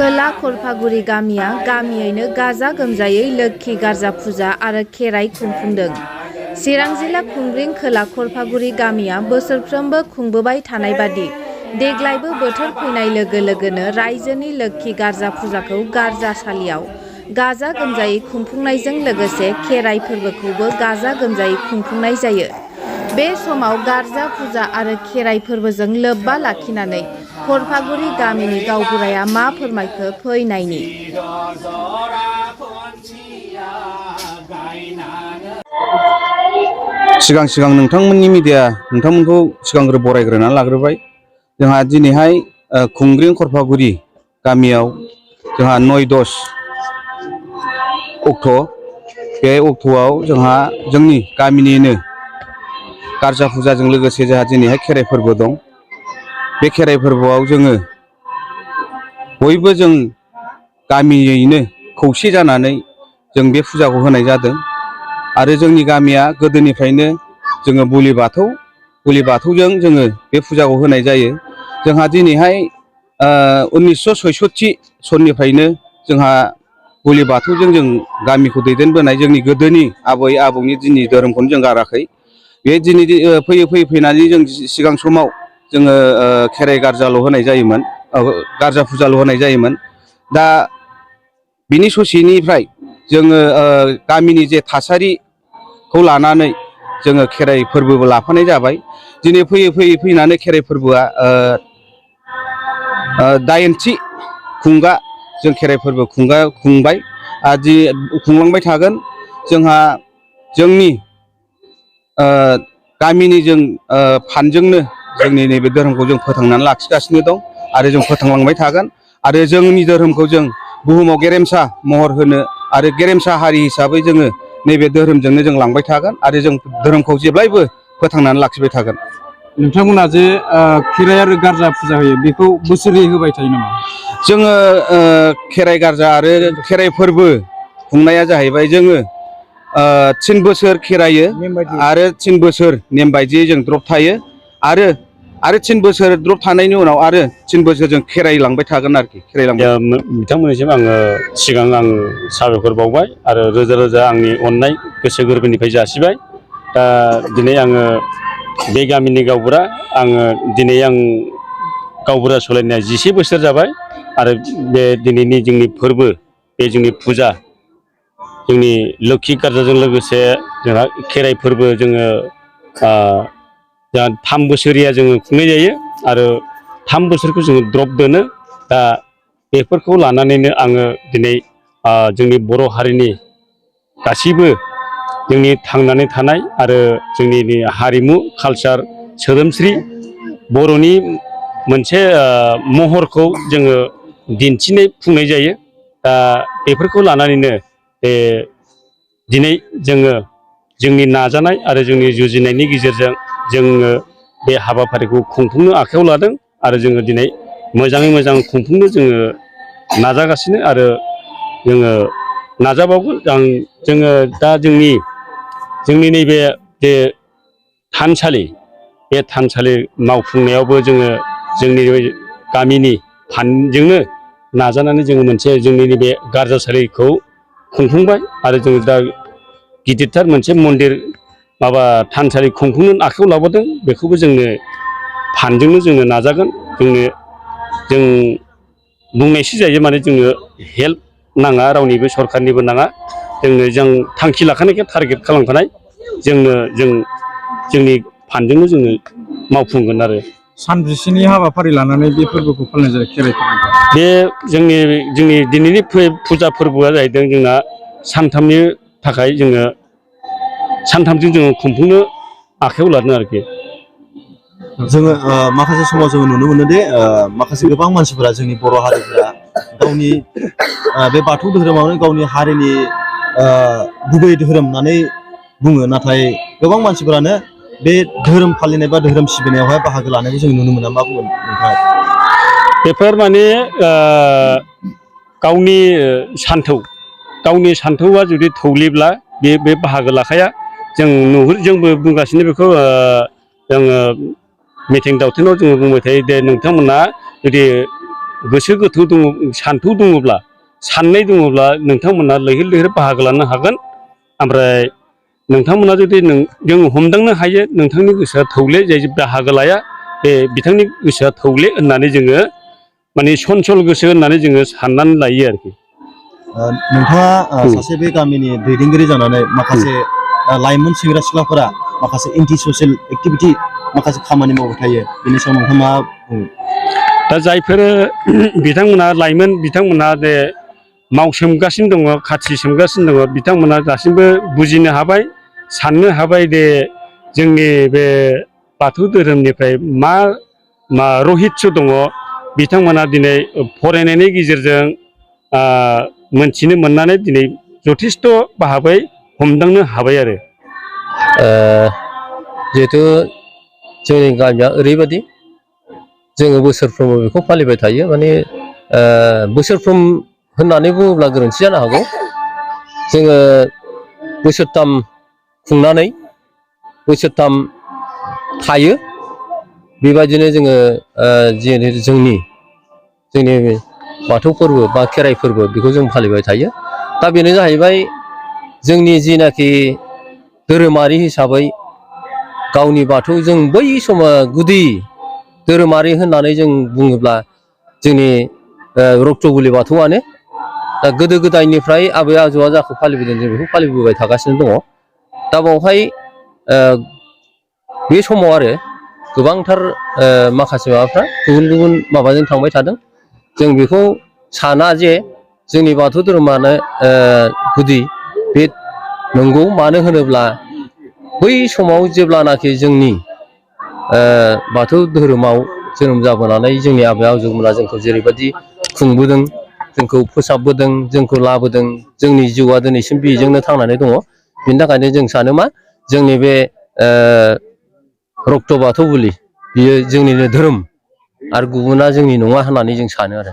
खोला खरफागुरि गामिया गामियैनो गाजा गोमजायै लोक्षि गार्जा फुजा आरो खेराइ खुंफुंदों। चिरां जिल्ला खुंग्रिं खोला खरफागुरि गामिया बोसोरफ्रोमबो खुंबोबाय थानाय बादि देग्लायबो बोथोर फैनाय लोगो लोगोनो रायजोनि लोक्षि गार्जा फुजाखौ गार्जासालियाव गाजा गोमजायै खुंफुंनायजों लोगोसे खेराइ फोरबोखौबो गाजा गोमजायै खुंफुंनाय जायो। बे समाव गार्जा फुजा आरो खेराइ फोरबोजों लोब्बा लाखिनानै खरफागुरि गामिनि गावबुराया मा फोरमायखो फै नायनि। सिगां नोंथांमोननि मिडिया नोंथांमोनखौ सिगांग्रो बरायग्रोनानै लाग्रोबाय। जोंहा दिनैहाय खुंग्रिं खरफागुरि गामियाव जोंहा 9-10 अक्ट' बे अक्ट'आव जोंहा जोंनि गामिनिनो गार्जा फुजाजों लोगोसे जोंहा दिनैहाय खेराइ फोरबो दं। बे खेराइ फोरबोआव जोङो बयबो जों गामियैनो खौसे जानानै जों बे फुजाखौ होनाय जादों। आरो जोंनि गामिया गोदोनिफ्रायनो जोङो बुलि बाथौजों जोङो बे फुजाखौ होनाय जायो। जोंहा दिनैहाय 1966 सननिफ्रायनो जोंहा बुलि बाथौजों जों गामिखौ दैदेनबोनाय, जोंनि गोदोनि आबै आबौनि दिननि धोरोमखौनो जों गाराखै। बे दिनै फैयै फैनानै जों सिगां समाव जोङो खेराइ गार्जाल' होनाय जायोमोन, गार्जा फुजाल' होनाय जायोमोन। दा बिनि ससेनिफ्राय जोङो गामिनि जे थासारिखौ लानानै जोङो खेराइ फोरबोबो लाफानाय जाबाय। दिनै फैयै फैनानै खेराइ फोरबोआ 8थि खुंगा जों खेराइ फोरबो खुंबाय आरो खुंलांबाय थागोन। जोंहा जोंनि गामिनि जों फान्डजोंनो जोंनि नैबे धोरोमखौ जों फोथांनानै लाखिगासिनो दं आरो जों फोथांलांबाय थागोन। आरो जोंनि धोरोमखौ जों बुहुमाव गेरेमसा महर होनो आरो गेरेमसा हारि हिसाबै जोङो नैबे धोरोमजोंनो जों लांबाय थागोन आरो जों धोरोमखौ जेब्लायबो फोथांनानै लाखिबाय थागोन। नोंथांमोना जे खेराइ आरो गार्जा फुजा होयो, बेखौ बोसोरै होबाय थायो नामा? जोङो खेराइ गार्जा आरो खेराइ फोरबो खुंनाया जाहैबाय, जोङो 3 बोसोर खेरायो आरो 3 बोसोर नेम बायदियै जों द्रप थायो आरो 3 बोसोर द्रप थानायनि उनाव आरो 3 बोसोर जों खेराइलांबाय थागोन आरोखि। बिथांमोननिसिम आङो सिगां साबायखर बावबाय आरो रोजा रोजा आंनि अननाय गोसो गोरबोनिफ्राय जासिबाय। दा दिनै आङो बे गामिनि गावबुरा, दिनै आं गावबुरा सालायनाया 10 बोसोर जाबाय आरो बे दिनैनि जोंनि फोरबो, बे जोंनि फुजा, जोंनि लोक्षि गार्जाजों लोगोसे जोंहा खेराइ फोरबो जोङो 3 बोसोरिया जोङो खुंनाय जायो आरो 3 बोसोरखौ जोङो द्रप दोनो। दा बेफोरखौ लानानैनो आङो दिनै जोंनि बर' हारिनि गासैबो जोंनि थांनानै थानाय आरो जोंनि हारिमु कालचार सोदोमस्रि बर'नि मोनसे महरखौ जोङो दिन्थिनो फुंनाय जायो। दा बेफोरखौ लानानैनो दिनै जोङो जोंनि नाजानाय आरो जोंनि जुजिनायनि गेजेरजों जोङो बे हाबाफारिखौ खुंफुंनो आखायाव लादों आरो जोङो दिनै मोजाङै मोजां खुंफुंनो जोङो नाजागासिनो आरो जोङो नाजाबावगोन। जोङो दा जोंनि नैबे जे थानसालि, बे थानसालि मावफुंनायावबो जोङो जोंनि गामिनि फान्डजोंनो नाजानानै जोङो मोनसे जोंनि नैबे गार्जासालिखौ खुंफुंबाय आरो जोङो दा गिदिरथार मोनसे मन्दिर थानसालि खुंफुंनो आखायाव लाबोदों। बेखौबो जोंनो फान्डजोंनो जोङो नाजागोन। जों बुंनायसो जायो, माने जोङो हेल्प नाङा, रावनिबो सरखारनिबो नाङा। जों थांखि लाखानायखाय टारगेट खालामखानाय, जोंनि फान्डजोंनो जोङो मावफुंगोन आरो। सानबेसेनि हाबाफारि लानानै बे फोरबोखौ फालिनाय जायो खेराइ फोरबोखौ? बे जोंनि दिनैनि फुजा फोरबोआ जाहैदों जोंना सानथामनि थाखाय, जोङो सानथामजों जोङो खुंफुंनो आखायाव लादों आरोखि। जोङो माखासे समाव जोङो नुनो मोनो दे माखासे गोबां मानसिफोरा, जोंनि बर' हारिफोरा गावनि बे बाथौ धोरोमावनो गावनि हारिनि गुबै धोरोम होननानै बुङो, नाथाय गोबां मानसिफोरानो बे धोरोम फालिनाय बा धोरोम सिबिनायावहाय बाहागो लानायखौ जों नुनो मोना। मा बुंगोन नोंथाङा? बेफोर माने गावनि सान्थौआ जुदि थौलेब्ला बे बाहागो लाखाया। जोंबो बुंगासिनो बेखौ, जोङो मिथिं दावथिङाव जोङो बुंबाय थायो दे, नोंथांमोना जुदि गोसो गोथौ दङ सान्थौ दङब्ला साननाय दङब्ला नोंथांमोना लैहोर लैहोर बाहागो लानो हागोन। ओमफ्राय नोंथांमोना जुदि जों हमदांनो हायो नोंथांनि गोसोआ थौले जाय बाहागो लाया बे बिथांनि गोसोआ थौले होननानै जोङो माने सनसल गोसो होननानै जोङो साननानै लायो आरोखि। नोंथाङा सासे बे गामिनि दैदेनगिरि जानानै माखासे लाइमोन सेंग्रा सिख्लाफोरा माखासे एन्टि ससियेल एक्टिभिटि माखासे खामानि मावबाय थायो बेनि सायाव नोंथाङा मा बुङो? दा जायफोर बिथांमोना लाइमोन बिथांमोना जे मावसोमगासिनो दङ खाथि सोमगासिनो दङ बिथांमोना दासिमबो बुजिनो हाबाय साननो हाबाय दे जोंनि बे बाथौ धोरोमनिफ्राय मा रहिस्य दङ बिथांमोना दिनै फरायनायनि गेजेरजों मोनथिनो मोननानै दिनै जथेस्थ' भाबै हमदांनो हाबाय आरो। जिहेथु जोंनि गामिया ओरैबायदि जोङो बोसोरफ्रोमबो बेखौ फालिबाय थायो माने बोसोरफ्रोम होननानै बुङोब्ला गोरोन्थि जानो हागौ। जोङो बोसोरथाम खुंनानै बोसोरथाम थायो बेबायदिनो जोङो जोंनि बाथौ फोरबो बा खेराइ फोरबो बेखौ जों फालिबाय थायो। दा बेनो जाहैबाय जोंनि जिनाखि धोरोमारि हिसाबै गावनि बाथौ जों बै समाव गुदि धोरोमारि होननानै जों बुङोब्ला जोंनि रक्तगुलि बाथौआनो दा गोदो गोदायनिफ्राय आबै आजौआ जाखौ फालिबोदों जों बेखौ फालिबोबाय थागासिनो दङ। दा बावहाय बे समाव आरो गोबांथार माखासे माबाफ्रा गुबुन गुबुन माबाजों थांबाय थादों। जों बेखौ साना जे जोंनि बाथौ धोरोमानो गुदि बे नंगौ। मानो होनोब्ला बै समाव जेब्लानाखि जोंनि बाथौ धोरोमाव जोनोम जाबोनानै जोंनि आबै आजौमोना जोंखौ जेरैबायदि खुंबोदों जोंखौ फोसाबबोदों जोंखौ लाबोदों जोंनि जिउआ दिनैसिम बेजोंनो थांनानै दङ। बिनि थाखायनो जों सानो मा जोंनि बे रक्त बाथौ बुलि बियो जोंनिनो धोरोम आरो गुबुना जोंनि नङा होननानै जों सानो आरो।